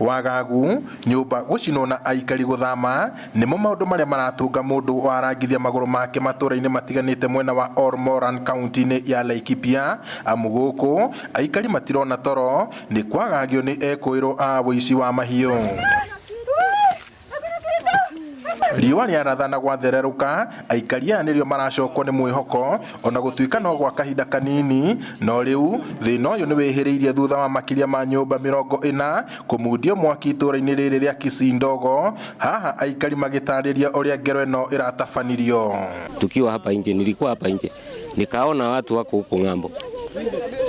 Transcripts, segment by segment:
Wagagu, nyũmba gũcinwo na aikari gũthama nĩmo maũndũ marĩa maratũnga mũndũ warangithia magũrũ make matũra-inĩ matiganĩte mwena wa Olmoran kaunti-inĩ ya Laikipia amu gũkũ aikari matirona toro nĩ kwagagio nĩ ekũĩrwo a ũici wa mahiũ. Riũa rĩaratha na gwathererũka, aikari aya nĩrĩo maracokwo nĩ mwĩhoko ona gũtuĩka no gwa kahinda kanini, no rĩu thĩna ũyũ nĩ wĩhĩrĩirie thutha wa makĩria ma nyũmba 40 kũmundio mwaki itũra-inĩ rĩrĩ rĩa Kisii Ndogo, haha aikari magĩtarĩria ũrĩa ngero ĩno ĩratabanirio. Tukiwa hapa nje, nilikuwa hapa nje nikaona watu wako huko ng'ambo,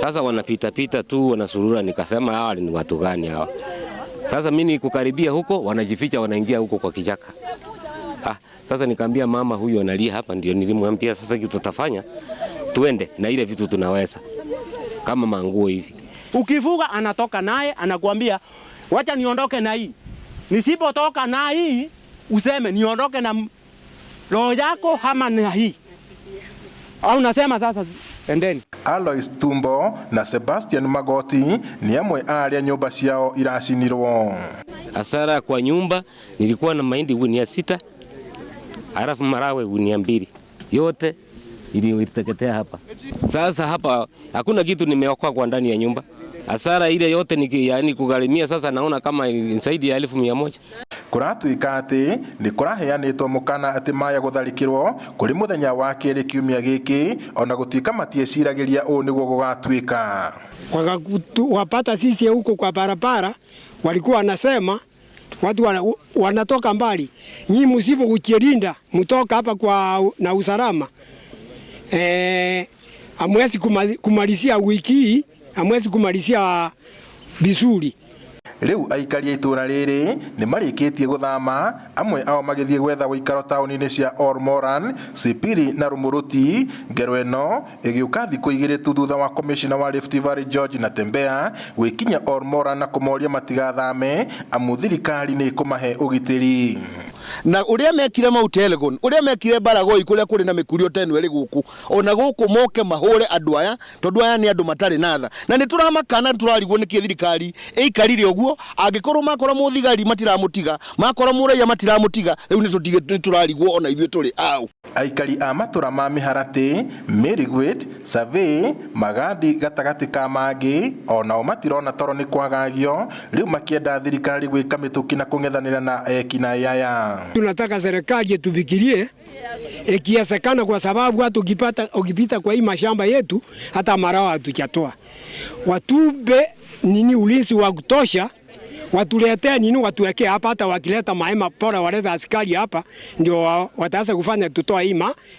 sasa wanapita pita tu wanasurura, nikasema hawa ni watu gani hawa? Sasa mimi nikukaribia huko, wanajificha wanaingia huko kwa kichaka. Sasa nikaambia mama huyu analia hapa, ndio nilimwambia sasa kitu tutafanya tuende na ile vitu tunaweza kama manguo hivi. Ukivuga anatoka naye anakuambia wacha niondoke na hii, nisipotoka na hii useme niondoke na roho yako ama na hii, au nasema sasa endeni. Alois Tumbo na Sebastian Magoti nĩ amwe a arĩa nyũmba ciao iracinirwo. Hasara kwa nyumba nilikuwa na mahindi gunia 6, halafu marawe gunia 2, yote iliteketea hapa. Sasa hapa hakuna kitu nimeokoa kwa ndani ya nyumba. Hasara ile yote ni yani kugharimia, sasa naona kama zaidi ya 100,000. Kũratuĩka atĩ nĩ kũraheanĩtwo mũkana atĩ maya gũtharĩkĩrwo kũrĩ mũthenya wa kerĩ kiumia gĩkĩ, ona gũtuĩka matieciragĩria ũũ nĩguo gũgatuĩka. Wapata sisi huko kwa barabara walikuwa wanasema watu wanatoka mbali, nyinyi msipo kujilinda mtoka hapa kwa na usalama, hamwezi kumalizia wiki hii, hamwezi kumalizia vizuri. Rĩu aikari a itũra rĩrĩ nĩ marĩkĩtie gũthama, amwe ao magĩthiĩ gwetha ũikaro taũni-inĩ cia Olmoran, Sipiri na Rumuruti. Ngero ĩno ĩgĩũka thikũ 2 tu thutha wa komishina wa Rift Valley George Natembeya gwĩkinya Olmoran na kũmoria matigathame amu thirikari nĩ ĩkũmahe ũgitĩri. Na ũrĩa mekire Mount Elgon, ũrĩa mekire Baragoi kũrĩa kũrĩ na mĩkurio ta ĩno ĩrĩ gũkũ, ona gũkũ moke mahũre andũ aya, tondũ aya nĩ andũ matarĩ na tha. Na nĩ tũramakana, tũrarigwo nĩkĩ thirikari ĩikarire ũguo. Angĩkorwo makora mũthigari matiramũtiga, makora mũraiya matiramũtiga, rĩu nĩ tũrarigwo ona ithuĩ tũrĩ au. Aikari a matũra ma Mĩharatĩ, Mĩrigwit, Survey, Magadi gatagatĩ ka mangĩ onao matirona toro nĩ kwagagio, rĩu makĩenda thirikari gwĩka mĩtũkĩ na kũng'ethanĩra na ekinaĩ aya. Tunataka serikali itufikirie ikiwezekana, kwa sababu hata ukipita kwa hii mashamba yetu hata marawa hatujatoa. Watube nini ulinzi wa kutosha, watuletee nini, watuwekee hapa, hata wakileta mahema bora waleta askari hapa ndio wataanza kufanya tutoa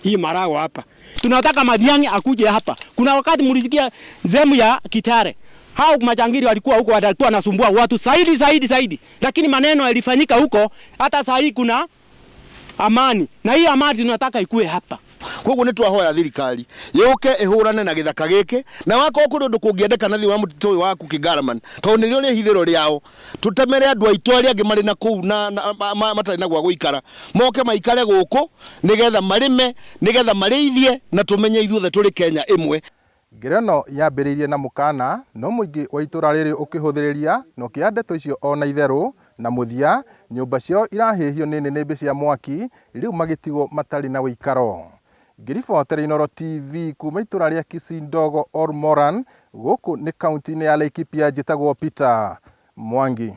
hii marawa hapa. Tunataka Matiang'i akuje hapa. Kuna wakati mlisikia sehemu ya Kitale, hao majangili walikuwa huko, walikuwa wanasumbua watu zaidi zaidi zaidi, lakini maneno yalifanyika huko, hata saa hii kuna amani, na hii amani tunataka ikue hapa. Koguo nĩ twahoya thirikari yũke ĩhũrane na gĩthaka gĩkĩ, na wakorwo kũrĩ ũndũ kũngĩendekana thĩinĩ wa mũtitũ ũyũ wa Kugingaraman, tondũ nĩrĩo rĩhithĩro rĩao, tũtemere andũ aitũ arĩa angĩ marĩ na kũu na matarĩ na gwa gũikara, moke maikare gũkũ nĩgetha marĩme, nĩgetha marĩithie, na tũmenye ithuothe tũrĩ Kenya ĩmwe. Ngero ĩno yambĩrĩirie na mũkana, no mũingĩ wa itũra rĩrĩ ũkĩhũthĩrĩria na ũkĩoya ndeto icio ona itherũ, na mũthia nyũmba ciao irahĩhio nĩ nĩnĩmbĩ cia mwaki, rĩu magĩtigwo matarĩ na ũikaro. Ngĩribotera Inooro TV kuma itũra rĩa Kisii Ndogo Olmoran, gũkũ nĩ kaunti-inĩ ya Laikipia, njĩtagwo Peter Mwangi.